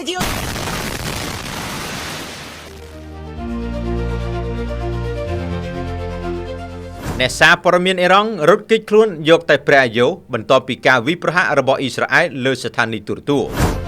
Dios. អ្នកសារព័ត៌មានអ៊ីរ៉ង់រត់គេចខ្លួនយកតែព្រះអាយុបន្ទាប់ពីការវាយប្រហាររបស់អ៊ីស្រាអែលលើស្ថានីយ៍ទូរទស្សន៍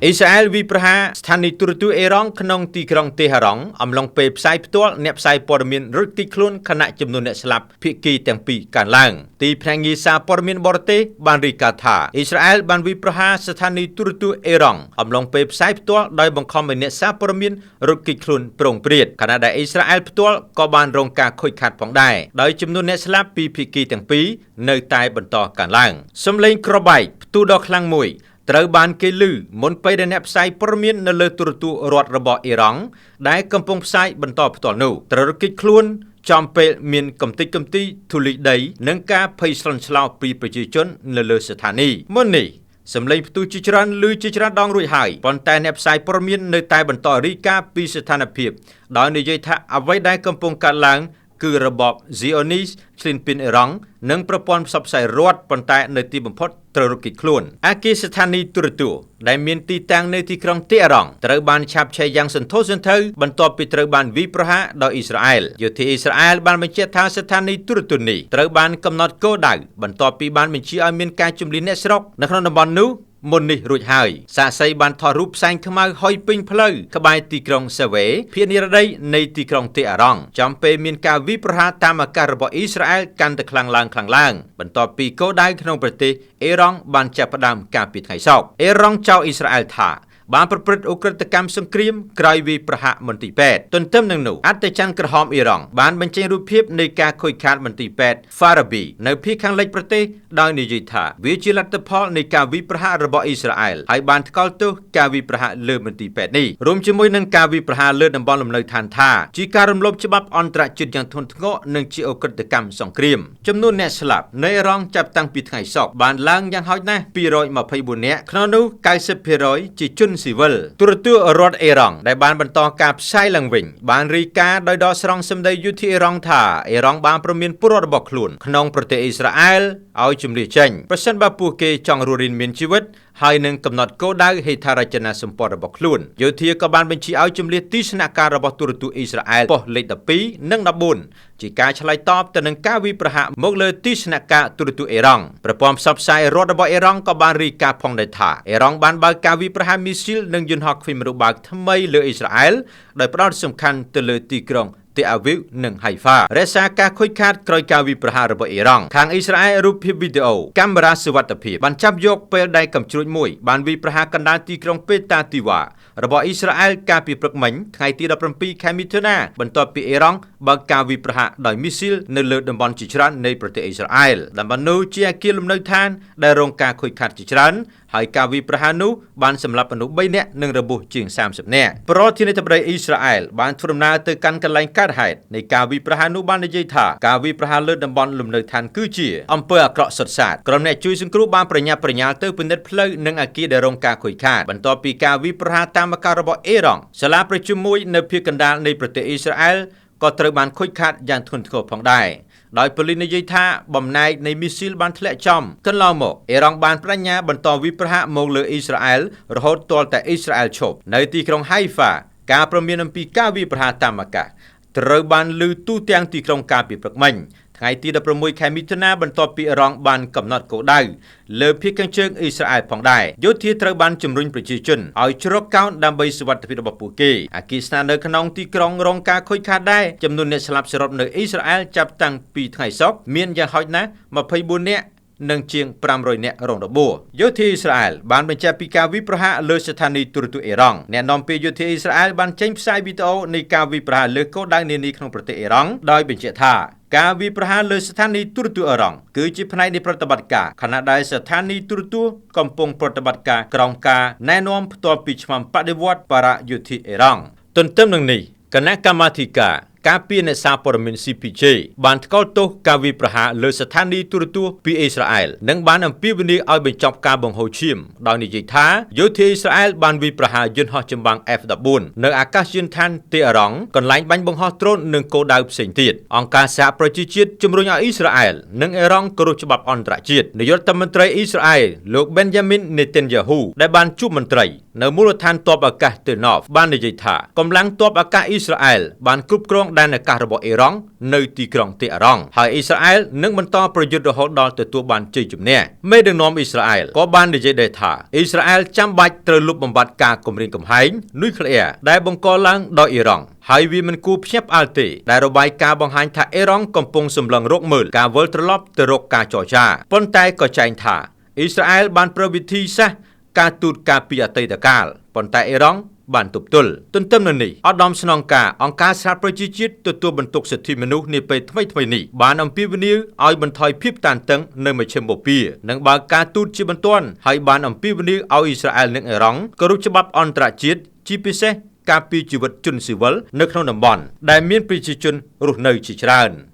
អ៊ីស្រាអែលវាយប្រហារស្ថានីយ៍ទូរទស្សន៍អ៊ីរ៉ង់ក្នុងទីក្រុងតេហារ៉ង់អំឡុងពេលផ្សាយផ្ទាល់អ្នកផ្សាយព័ត៌មានរត់គេចខ្លួនខណៈចំនួនអ្នកស្លាប់ភាគីទាំងពីរកើនឡើងទីភ្នាក់ងារសារព័ត៌មានបរទេសបានរាយការណ៍ថាអ៊ីស្រាអែលបានវាយប្រហារស្ថានីយ៍ទូរទស្សន៍អ៊ីរ៉ង់អំឡុងពេលផ្សាយផ្ទាល់ដោយបង្ខំឲ្យអ្នកសារព័ត៌មានរត់គេចខ្លួនព្រោងព្រាតខណៈដែលអ៊ីស្រាអែលផ្ទាល់ក៏បានរងការខូចខាតផងដែរដោយចំនួនអ្នកស្លាប់ពីភាគីទាំងពីរនៅតែបន្តកើនឡើងសំឡេងគ្រាប់បែកផ្ទុះដ៏ខ្លាំងមួយត្រូវបានគេឮមុនពេលដែលអ្នកផ្សាយព័ត៌មាននៅលើទូរទស្សន៍រដ្ឋរបស់អ៊ីរ៉ង់ដែលកំពុងផ្សាយបន្តផ្ទាល់នោះត្រូវរត់គេចខ្លួនចំពេលមានកំទេចកំទីធូលីដីនិងការភ័យស្លន់ស្លោពីប្រជាជននៅលើស្ថានីយ៍មុននេះសំឡេងផ្ទុះជាច្រើនឮជាច្រើនដងរួចហើយប៉ុន្តែអ្នកផ្សាយព័ត៌មាននៅតែបន្តរាយការណ៍ពីស្ថានភាពដោយនិយាយថាអ្វីដែលកំពុងកើតឡើងគឺរបប Zionist ឈ្លានពានអ៊ីរ៉ង់និងប្រព័ន្ធផ្សព្វផ្សាយរដ្ឋប៉ុន្តែនៅទីបំផុតត្រូវរត់គេចខ្លួនអគារស្ថានីយ៍ទូរទស្សន៍ដែលមានទីតាំងនៅទីក្រុងតេអេរ៉ង់ត្រូវបានឆាបឆេះយ៉ាងសន្ធោសន្ធៅបន្ទាប់ពីត្រូវបានវាយប្រហារដោយអ៊ីស្រាអែលយោធាអ៊ីស្រាអែលបានបញ្ជាក់ថាស្ថានីយ៍ទូរទស្សន៍នេះត្រូវបានកំណត់គោលដៅបន្ទាប់ពីបានបញ្ជាឲ្យមានការជម្លៀសអ្នកស្រុកនៅក្នុងតំបន់នោះមុននេះរួចហើយសាក្សីបានថតរូបផ្សែងខ្មៅហុយពេញផ្លូវក្បែរទីក្រុងសាវេភាគនិរតីនៃទីក្រុងតេអេរ៉ង់ចំពេលមានការវាយប្រហារតាមអាកាសរបស់អ៊ីស្រាអែលកាន់តែខ្លាំងឡើងបន្ទាប់ពីគោលដៅក្នុងប្រទេសអ៊ីរ៉ង់បានចាប់ផ្ដើមកាលពីថ្ងៃសុក្រអ៊ីរ៉ង់ចោទអ៊ីស្រាអែលថាបានប្រព្រឹត្តឧក្រិដ្ឋកម្មសង្គ្រាមក្រោយវាយប្រហារមន្ទីរពេទ្យទន្ទឹមនឹងនោះអត្តច័ន្ទក្រហមអ៊ីរ៉ង់បានបញ្ចេញរូបភាពនៃការខូចខាតមន្ទីរពេទ្យហ្វារ៉ាប៊ីនៅភាគខាងលិចប្រទេសដោយនិយាយថាវាជាលទ្ធផលនៃការវាយប្រហាររបស់អ៊ីស្រាអែលហើយបានថ្កោលទោសការវាយប្រហារលើមន្ទីរពេទ្យនេះរួមជាមួយនឹងការវាយប្រហារលើតំបន់លំនៅឋានថាជាការរំលោភច្បាប់អន្តរជាតិយ៉ាងធ្ងន់ធ្ងរនិងជាឧក្រិដ្ឋកម្មសង្គ្រាមចំនួនអ្នកស្លាប់នៅអ៊ីរ៉ង់ចាប់តាំងពីថ្ងៃសុក្របានឡើងយ៉ាងហោចណាស់224នាក់ក្នុងនោះ 90% ជាជនស៊ីវិលទូរទស្សន៍រដ្ឋអ៊ីរ៉ង់ដែលបានបន្តការផ្សាយឡើងវិញបានរាយការណ៍ដោយដកស្រង់សម្ដីយោធាអ៊ីរ៉ង់ថាអ៊ីរ៉ង់បានព្រមានពលរដ្ឋរបស់ខ្លួនក្នុងប្រទេសអ៊ីស្រាអែលឲ្យជម្លៀសចេញប្រសិនបើពួកគេចង់រស់រានមានជីវិតហើយនឹងកំណត់គោលដៅហេដ្ឋារចនាសម្ព័ន្ធរបស់ខ្លួនយោធាក៏បានបញ្ជាឲ្យជម្លៀសទីស្នាក់ការរបស់ទូរទស្សន៍អ៊ីស្រាអែលប៉ុស្តិ៍លេខ12និង14ជាការឆ្លើយតបទៅនឹងការវាយប្រហារមកលើទីស្នាក់ការទូរទស្សន៍អ៊ីរ៉ង់ប្រព័ន្ធផ្សព្វផ្សាយរដ្ឋរបស់អ៊ីរ៉ង់ក៏បានរាយការណ៍ផងដែរថាអ៊ីរ៉ង់បានបើកការវាយប្រហារមីស៊ីលនិងយន្តហោះគ្មានមនុស្សបើកថ្មីលើអ៊ីស្រាអែលដោយផ្ដោតសំខាន់ទៅលើទីក្រុងតេអាវីវនិងហៃហ្វារក្សាការខូចខាតក្រោយការវាយប្រហាររបស់អ៊ីរ៉ង់ខាងអ៊ីស្រាអែលរូបភាពវីដេអូកាមេរ៉ាសុវត្ថិភាពបានចាប់យកពេលដែលកាំជ្រួចមួយបានវាយប្រហារកណ្ដាលទីក្រុងពេតាទីវ៉ារបស់អ៊ីស្រាអែលកាលពីព្រឹកមិញថ្ងៃទី17ខែមិថុនាបន្ទាប់ពីអ៊ីរ៉ង់បើកការវាយប្រហារដោយមីស៊ីលនៅលើតំបន់ជាច្រើននៃប្រទេសអ៊ីស្រាអែលតំបន់នោះជាអគារលំនៅឋានដែលរងការខូចខាតជាច្រើនហើយការវាយប្រហារនោះបានសម្លាប់មនុស្ស3នាក់និងរបួសជាង30នាក់ប្រធានាធិបតីអ៊ីស្រាអែលបានធ្វើដំណើរទៅកាន់កន្លែងកើតហេតុនៃការវាយប្រហារនោះបាននិយាយថាការវាយប្រហារលើតំបន់លំនៅឋានគឺជាអំពើអាក្រក់សុទ្ធសាធក្រុមអ្នកជួយសង្គ្រោះបានប្រញាប់ប្រញាល់ទៅពិនិត្យផ្លូវនិងអគារដែលរងការខូចខាតបន្ទាប់ពីការវាយប្រហារតាមអាកាសរបស់អ៊ីរ៉ង់សាលាប្រជុំមួយនៅភាគកណ្ដាលនៃប្រទេសអ៊ីស្រាអែលក៏ត្រូវបានខូចខាតយ៉ាងធ្ងន់ធ្ងរផងដែរដោយប៉ូលីសនិយាយថាបំណែកនៃមីស៊ីលបានធ្លាក់ចំកន្លងមកអ៊ីរ៉ង់បានបញ្ញាបន្តវាយប្រហារមកលើអ៊ីស្រាអែលរហូតទាល់តែអ៊ីស្រាអែលឈប់នៅទីក្រុងហៃហ្វាការព្រមានអំពីការវាយប្រហារតាមអាកាសត្រូវបានឮទូទាំងទីក្រុងកាលពីព្រឹកមិញថ្ងៃទី16ខែមិថុនាបន្ទាប់ពីអ៊ីរ៉ង់បានកំណត់គោលដៅលើភាគខាងជើងអ៊ីស្រាអែលផងដែរយោធាត្រូវបានជំរុញប្រជាជនឲ្យជ្រកកោនដើម្បីសុវត្ថិភាពរបស់ពួកគេអគារស្នាក់នៅក្នុងទីក្រុងរងការខូចខាតដែរចំនួនអ្នកស្លាប់សរុបនៅអ៊ីស្រាអែលចាប់តាំងពីថ្ងៃសុក្រមានយ៉ាងហោចណាស់24នាក់និងជាង500នាក់រងរបួសយោធាអ៊ីស្រាអែលបានបញ្ជាក់ពីការវាយប្រហារលើស្ថានីយ៍ទូរទស្សន៍អ៊ីរ៉ង់អ្នកនាំពាក្យយោធាអ៊ីស្រាអែលបានចេញផ្សាយវីដេអូនៃការវាយប្រហារលើគោលដៅនានាក្នុងប្រទេសអ៊ីរ៉ង់ដោយបញ្ជាក់ថាការវាយប្រហារលើស្ថានីយ៍ទូរទស្សន៍អ៊ីរ៉ង់គឺជាផ្នែកនៃប្រតិបត្តិការខណៈដែលស្ថានីយ៍ទូរទស្សន៍កំពុងប្រតិបត្តិការក្រោមការណែនាំផ្ទាល់ពីឆ្មាំបដិវត្តន៍បារ៉ាយោធាអ៊ីរ៉ង់ទន្ទឹមនឹងនេះគណៈកម្មាធិការ ការពារអ្នកសារព័ត៌មាន CPJ បានថ្កោលទោសការវាយប្រហារលើស្ថានីយ៍ទូរទស្សន៍ពីអ៊ីស្រាអែល និងបានអំពាវនាវឲ្យបញ្ចប់ការបង្ហូរឈាម ដោយនិយាយថា យោធាអ៊ីស្រាអែលបានវាយប្រហារយន្តហោះចម្បាំង F-14 នៅអាកាសយានដ្ឋានតេអេរ៉ង់ កន្លែងបាញ់បង្ហោះដ្រូន និងគោលដៅផ្សេងទៀត។ អង្គការសហប្រជាជាតិជំរុញឲ្យអ៊ីស្រាអែលនិងអេរ៉ង់គោរពច្បាប់អន្តរជាតិ។ នាយករដ្ឋមន្ត្រីអ៊ីស្រាអែលលោកបេនយ៉ាមីន នេតិនយ៉ាហ៊ូ ដែលបានជួបមន្ត្រីនៅមូលដ្ឋានទ័ពអាកាសតេណូវ បាននិយាយថា កម្លាំងទ័ពអាកាសអ៊ីស្រាអែលបានគ្រប់គ្រងដែនអាកាសរបស់អ៊ីរ៉ង់នៅទីក្រុងតេអេរ៉ង់ ហើយអ៊ីស្រាអែលនឹងបន្តប្រយុទ្ធរហូតដល់ទទួលបានជ័យជំនះ។ មេដឹកនាំអ៊ីស្រាអែលក៏បាននិយាយដែរថា អ៊ីស្រាអែលចាំបាច់ត្រូវលុបបំបាត់ការគំរាមកំហែងនុយក្លេអ៊ែរដែលបង្កឡើងដោយអ៊ីរ៉ង់ ហើយវាមិនគួរភ្ញាក់ផ្អើលទេ ដែលរបាយការណ៍បង្ហាញថាអ៊ីរ៉ង់កំពុងសម្លឹងរកមើលការវិលត្រឡប់ទៅរកការចរចា ប៉ុន្តែក៏ចែងថាអ៊ីស្រាអែលបានប្រើវិធីសាស្ត្រការទូតកាលពីអតីតកាល ប៉ុន្តែអ៊ីរ៉ង់បានទប់ទល់។ ទន្ទឹមនឹងនេះ ឧត្តមស្នងការអង្គការសហប្រជាជាតិទទួលបន្ទុកសិទ្ធិមនុស្សនាពេលថ្មីៗនេះ បានអំពាវនាវឲ្យបន្ថយភាពតានតឹងនៅមជ្ឈិមបូព៌ា និងបើកការទូតជាបន្ទាន់ ហើយបានអំពាវនាវឲ្យអ៊ីស្រាអែលនិងអ៊ីរ៉ង់គោរពច្បាប់អន្តរជាតិ ជាពិសេសការពារជីវិតជនស៊ីវិលនៅក្នុងតំបន់ដែលមានប្រជាជនរស់នៅជាច្រើន។